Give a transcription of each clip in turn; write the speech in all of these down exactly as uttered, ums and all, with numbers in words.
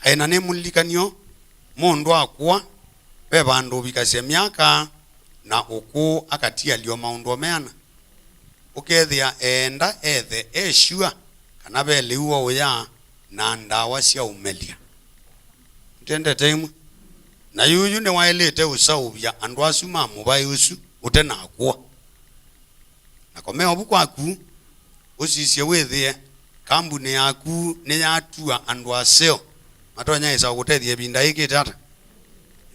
Aĩ na nĩ mũlilikany'o, mũndũ akũa, ve vandũ ũvikasya myaka na ũkũũ akatialya o maũndũ o meana. Ũkethĩa eenda ethe e sure kana ve lĩu wa ũya na ndawa sya ũmelya. Nĩtwendete imwe. Na yuyu nĩwaĩlĩte ũsaũvya andũ asu ma mũvaĩ ũsu ũte na kũa. Na komea ũvu kwaku, ũsisye wĩthĩe kambunĩ yaku nĩyatua andũ aseo matonya ĩsa kũtethya ĩvinda yĩkĩte ata?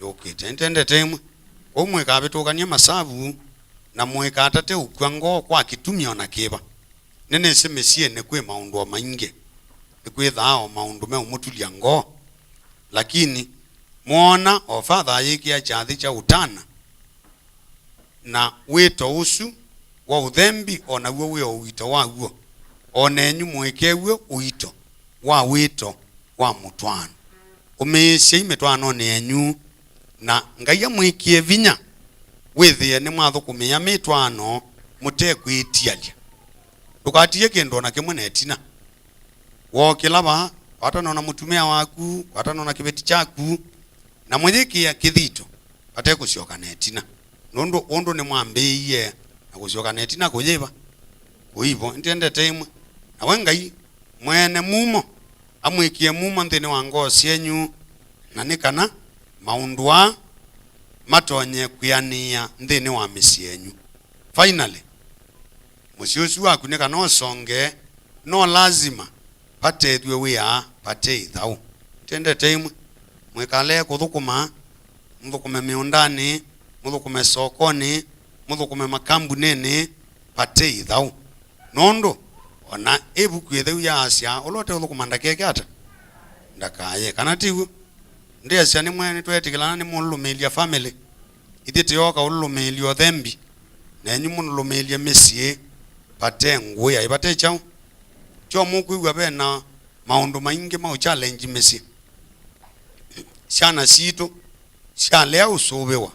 Yũkĩte. Nĩtwendete imwe. Kwoou mũikavĩtũkany'e masavu, na mũikatate ũkw'a ngoo kwa kĩtumi o na kĩva. Nĩnĩsĩ mĩsyĩnĩ kwĩ maũndũ o maingĩ, nĩkwĩthaa o maũndũ meũmũtulya ngoo. Lakini, mwoona, o father ayĩkĩa kyathĩ kya ũtana, na wĩto ũsu wa ũthembi o naw'o wĩ o ũito waw'o, o nenyu mũĩkew'e ũito wa wĩto wa mũtwaano. Ũmĩĩsyai mĩtwaanonĩ yenyu, na Ngai amwĩkĩe vinya, wĩthĩe nĩmwathũkũmĩa mĩtwaano mũte kwĩtialya. Ndũkatie kĩndũ o na kĩmwe na ĩtina. Wookĩla vaa, kwatana na mũtumĩa waku, kwatana na kĩveti kyaku, na mũyĩkĩa kĩthito vate kũsyoka na ĩtina, nũndũ ũndũ nĩmwambĩĩie na kũsyoka na ĩtina kũyĩva, kũivo. Nĩtwendete imwe. Na we Ngai mwene mumo amwĩkĩe mumo nthĩnĩ wa ngoo syenyu, na nĩ kana maũndũ aa matonye kwĩanĩĩa nthĩnĩ wa mĩsyĩ yenyu. Finally, mũsyĩ ũsu waku nĩ kana ũsonge, no lazima vatethw'e wĩa vate ĩthaũ. Tendete imwe, mwĩkale kũthũkũma, mũthũkũme mĩũndanĩ, mũthũkũme sokonĩ, mũthũkũme makambunĩnĩ vate ĩthaũ. Nũndũ, o na ĩvuku ĩtheu yaasya, ũla ũteũthũkũma ndakeke ata? Ndakaye. Kana ti w'o? Ndĩasya nĩmwe nĩtweetĩkĩlana nĩmũlũlũmĩĩlya family. Ithyĩ tĩoka ũlũlũmĩĩlya ũthembi, nenyu mũlũlũmĩĩlye mĩsyĩ, vate ngũĩ aĩ vate kyaũ. Tyo mũkwĩw'a ve na maũndũ maingĩ ma ũchallenge mĩsyĩ. Syana sitũ syalea ũsũvĩwa,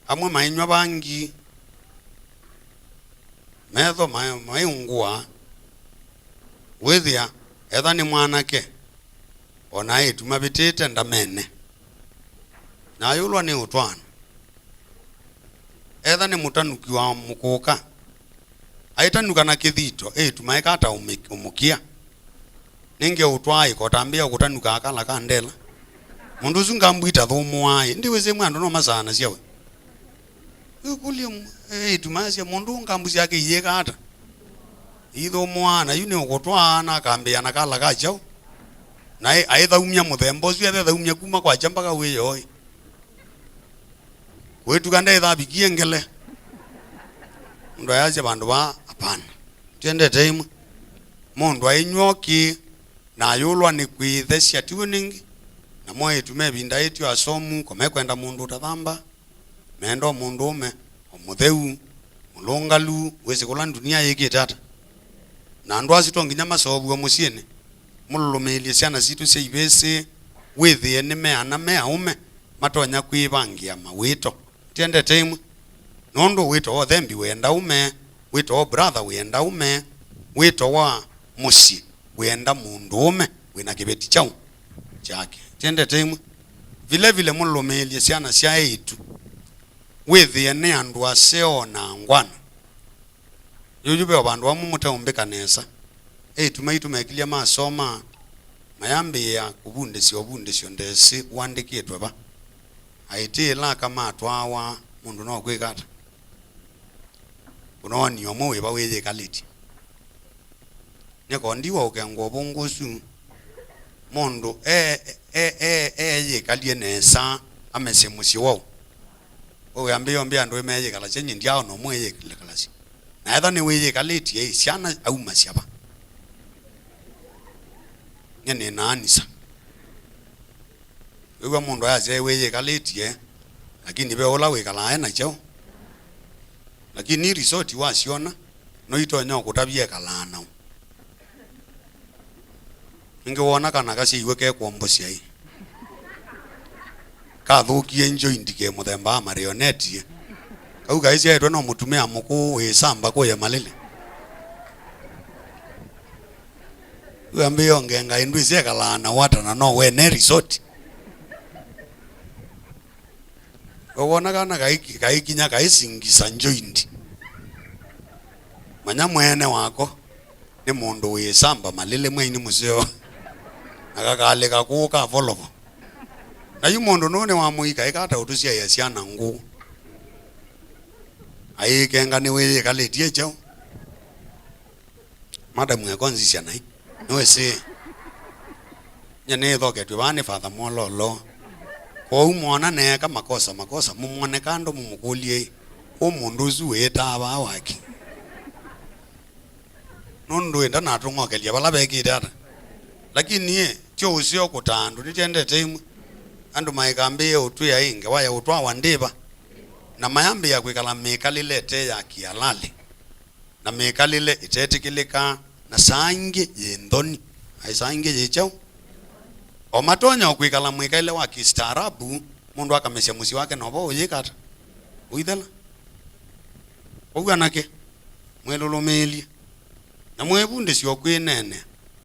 amwe mainyw'a vangi, metho ma-, maiungũa, wĩthĩa etha nĩ mwanake, o na aĩtu mavĩtĩte ndamene, na ayũlwa nĩ ũtwaano. Etha nĩ mũtanuki wa mũkũka, aĩtanuka na kĩthito, eĩtu maeka ata ũmĩ-, ũmũkĩa? Nĩnge ũtwaa ĩkota ambĩa kũtanuka akala ka ndela. Mũndũ ũsu ngambu itathũmũaa ĩ. Ndiwĩsĩ mwe andũ no masaanasya we. Wĩkũlye m-, eĩtu masya mũndũ ũũ ngambu syake iyĩka ata? Ithũmũaa, na yu nĩ ũkũtwaa na akambĩa na kala ka kyaũ? Na ĩ-, aĩthaumya mũthemba ũsu, ethethaumya kuma kwakya mpaka wĩoo ĩ. Kwĩtuka ndaĩthavikie ngele. Mũndũ ayasya vandũ vaa, hapana. Tiendete imwe. Mũndũ ainyw'a ũkĩ na ayũlwa nĩ kwĩthesya, tiw'o nĩngĩ? Namo eĩtu me ĩvinda ĩtyo asomu, ko mekwenda mũndũ ũtathamba, meenda o mũndũũme, o mũtheu, mũlũngalu, wĩsĩ kũla ndunia yĩkĩte ata. Na andũ asu to nginya maseũvw'e mũsyĩnĩ. Mũlũlũmĩĩlye syana sitũ sya ivĩsĩ, wĩthĩe nĩ meana me aũme matonya kwĩvangĩa mawĩto. Tiendete imwe. Nũndũ wĩto wa ũthembi wĩenda ũme, wĩto wa brother wĩenda ũme, wĩto wa mũsyĩ wĩenda mũndũũme wĩna kĩveti kyaũ? Kyake. Tiendete imwe. Vile vile mũlũlũmĩĩlye syana sya eĩtu, wĩthĩe nĩ andũ aseo na angwana. Yuyu ve o vandũ vamwe mũteũmbĩka nesa. Eĩtu maitũ mekilye masoma, mayambĩĩa kũvundĩsya ũvundĩsyo ndesĩ ũandĩkĩtwe va. Aĩtĩĩla aka matwawa, mũndũ no kwĩka ata? Ũnooni ũmwe wĩva wĩyĩkalĩtye? Nĩkondiwa ũkengwa ũvũngũ ũsu. Mũndũ e-, e-, e-, eeyĩkalye nesa, amesye mũsyĩ waũ? Ũyambĩĩa ũmbĩa andũ meeyĩkalasya, nyie ndyaona ũmwe eyĩkalasya. Na etha nĩwĩyĩkalĩtye-ĩ, syana aumasya va? Nyie nĩnaanisa. Wĩw'a mũndũ ayasya ewĩyĩkalĩtye, lakini ve ũla wĩkalaa e na kyaũ. Lakini resort wasyona, no itonya ũkũtavya ekalaa naũ. Ĩngĩ woona kana kasyaiwe ke kwombosya ĩ. Kathũkie joint ke mũthemba wa marionette ĩ. Kau kaisyaĩtwe no mũtumĩa mũkũũ wĩsamba kũya malĩlĩ. Wĩambĩĩa ongenga ĩndũ ĩsyekalaa na wata na no wene resort. Wona kana kaiki-, kaikinya kaisingisa joint. Manya mwene wako nĩ mũndũ wĩ samba malĩle mwaini mũseo. Na kakalĩka kũũ ka volovo. Na yu mũndũ nũũ nĩ wa mũika ĩkata ũtũsyaĩa syana ngũũ. Aikenga nĩwĩyĩkalĩtye kyaũ. Madam eko nzisya nai. Nĩwĩsĩ. Nye nĩthoketw'e vaa nĩ Father Mwololo. Kwoou mwona neeka makosa, makosa, mũmwone kando mũmũkũlye, "Ũ mũndũ ũsu wĩĩtaa vaa waki?" Nũndũ ĩ ndanatũng'okelya vala vekĩte ata. Lakini ĩ, tyo ũseo kũtaa andũ, nĩtwendete imwe. Andũ maikambĩĩe ũtwĩa ĩ ngewa ya ũtwawa ndĩva. Na mayambĩĩa kwĩkala mĩkalĩle ĩte ya kĩalalĩ. Na mĩkalĩle ĩtetĩkĩlĩkaa, na saa ingĩ yĩ nthoni. Aĩ saa ingĩ yĩ kyaũ? O matonya o kwĩkala mwĩkalĩle wa kĩstaarabu, mũndũ akamesya mũsyĩ wake novo ũyĩka ata? Ũithela. Kwoou anake, mwĩlũlũmĩĩlye. Na mwĩvundĩsye o kwĩneenea.